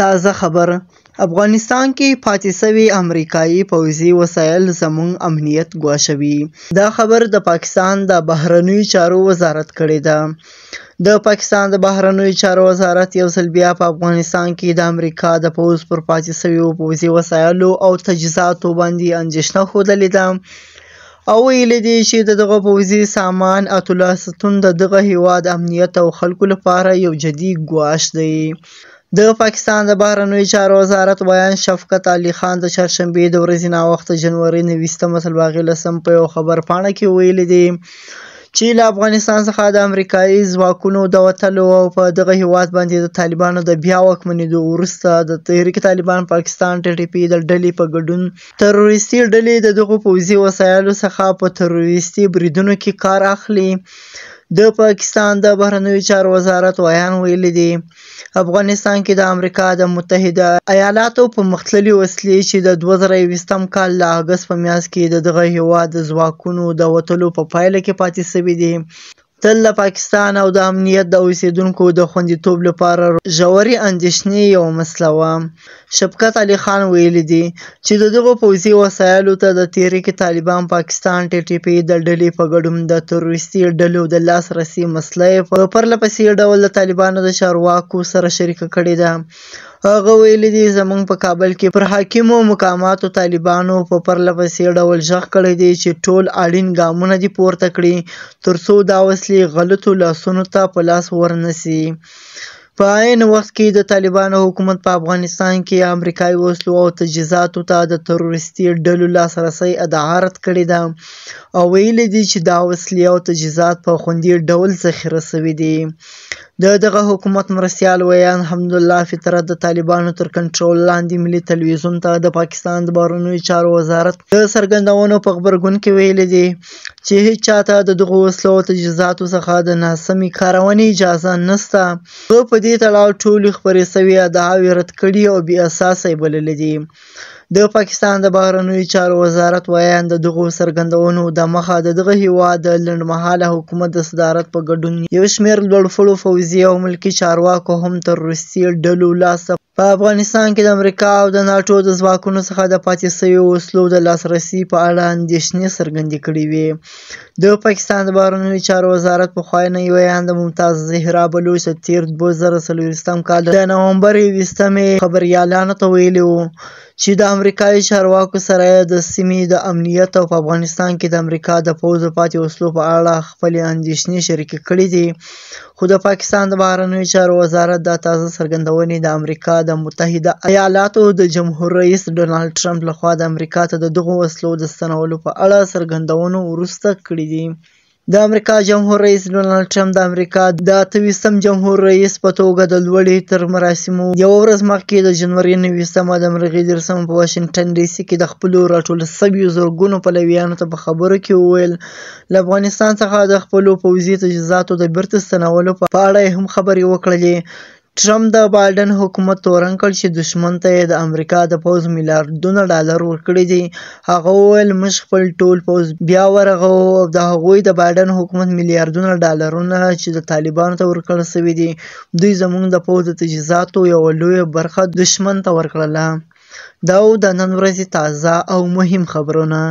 تازه خبر: افغانستان کې پاتې شوي امریکایي پوځي وسایل زموږ امنیت ګواښوي. دا خبر د پاکستان د بهرنیو چارو وزارت کړې ده. د پاکستان د بهرنیو چارو وزارت یو ځل بیا په افغانستان کې د امریکا د پوځ پر پاتې شویو پوځي وسایلو او تجهیزاتو باندې اندېښنه ښودلې ده او ویلي دي چې د دغه پوځي سامان اتلو د دغه هیواد امنیت او خلکو لپاره یو جدي ګواښ دی. د پاکستان د بهرنیو چارو وزارت ویاند شفقت علي خان د چهارشنبې د ورځې ناوخته جنوري 29 سلواغې 10 په یو خبرپاڼه کې ویلي دي چې له افغانستان څخه د امریکایي ځواکونو د وتلو او په دغه هیواد باندې د طالبانو د بیا واکمنېدو وروسته د تحریک طالبان پاکستان ټي ټي پي د ډلې په ګډون تروریستي ډلې د دغو پوځي وسایلو څخه په تروریستي بریدونو کې کار اخلي. د پاکستان د بهرنیو چارو وزارت ویاند ویلي دي، افغانستان کې د امریکا د متحده ایالاتو پرمختللې وسلې چې د 2021 کال د اګست په میاشت کې د دغه هیواد د ځواکونو د وتلو په پایله کې پاتې شوې دي، تل د پاکستان او د امنیت د اوسیدونکو د خوندیتوب لپاره ژورې اندېښنې یوه مسله وه. شفقت علي خان ویلي دي چې د دغو پوځي وسایلو ته د تحریک طالبان پاکستان ټي ټي پي د ډلې په ګډون د تروریستي ډلو د لاسرسي مسله یې په پرله پسې ډول د طالبانو د چارواکو سره شریکه کړې ده. هغه ویلي دي، زموږ په کابل کې پر حاکمو مقاماتو طالبانو په پرله پسې ډول غږ کړی دی چې ټول اړین ګامونه دې پورته کړي ترڅو دا وسلې غلطو لاسونو ته په لاس ورنه سي. په عین وخت کې د طالبانو حکومت په افغانستان کې امریکایي وسلو او تجهیزاتو ته د تروریستي ډلو لاسرسی ادعا رد کړې ده او ویلي دي چې دا وسلې او تجهیزات په خوندي ډول ذخیره شوي دي. د دغه حکومت مرستیال ویاند حمدالله فطرت د طالبانو تر کنټرول لاندې ملي تلویزیون ته د پاکستان د بهرنیو چارو وزارت د څرګندونو په غبرګون کې ویلي دي چې هیچا ته د دغو وسلو او تجهیزاتو څخه د ناسمې کارونې اجازه نشته. هغه په دې تړاو ټولې خپرې شوې ادعاوې رد کړي او بې اساسه یې بللې دي. د پاکستان د بهرنیو چارو وزارت ویاند د دغو څرګندونو دمخه د دغه هیواد د لنډمهاله حکومت د صدارت په ګډون یو شمېر لوړپوړو پوځي او ملکي چارواکو هم تروریستي ډلو لاس ته په افغانستان کې د امریکا او د ناټو د ځواکونو څخه د پاتې شویو وسلو د لاسرسي په اړه اندېښنې څرګندې کړې وې. د پاکستان د بهرنیو چارو وزارت پخوانۍ ویانده ممتاز زهرا بلوچ د تېر 2024 کال د نومبر 21 خبریالانو ته ویلي وو چې د امریکایي چارواکو سره یې د سیمې د امنیت او په افغانستان کې د امریکا د پوځ د پاتې وسلو په اړه خپلې اندېښنې شریکې کړې دي. خو د پاکستان د بهرنیو چارو وزارت دا تازه څرګندونې د امریکا د متحده ایالاتو د جمهور رئیس ډونالډ ټرمپ لخوا د امریکا ته د دغو وسلو د ستنولو په اړه څرګندونو وروسته کړې دي. د امریکا جمهور رئیس ډونالډ ټرمپ د امریکا د 28 جمهور رئیس په توګه د لوړې تر مراسمو یوه ورځ مخکې د جنوري 29 د مرغۍ 30 په واشنګټن ډي سي کې د خپلو راټولو شویو زرګونو پلویانو ته په خبرو کې وویل، له افغانستان څخه د خپلو پوځي تجهیزاتو د بیرته ستنولو په اړه یې هم خبرې وکړلې. ټرمپ د بایډن حکومت تورن کړ چې دښمن ته یې د امریکا د پوځ میلیاردونه ډالر ورکړي دي. هغه وویل، موږ خپل ټول پوځ بیا ورغوو او د هغوی د بایډن حکومت میلیاردونه ډالرونه چې د طالبانو ته ورکړل شوي دي، دوی زموږ د پوځ د تجهیزاتو یوه لویه برخه دښمن ته ورکړله. دا و د نن ورځې تازه او مهم خبرونه.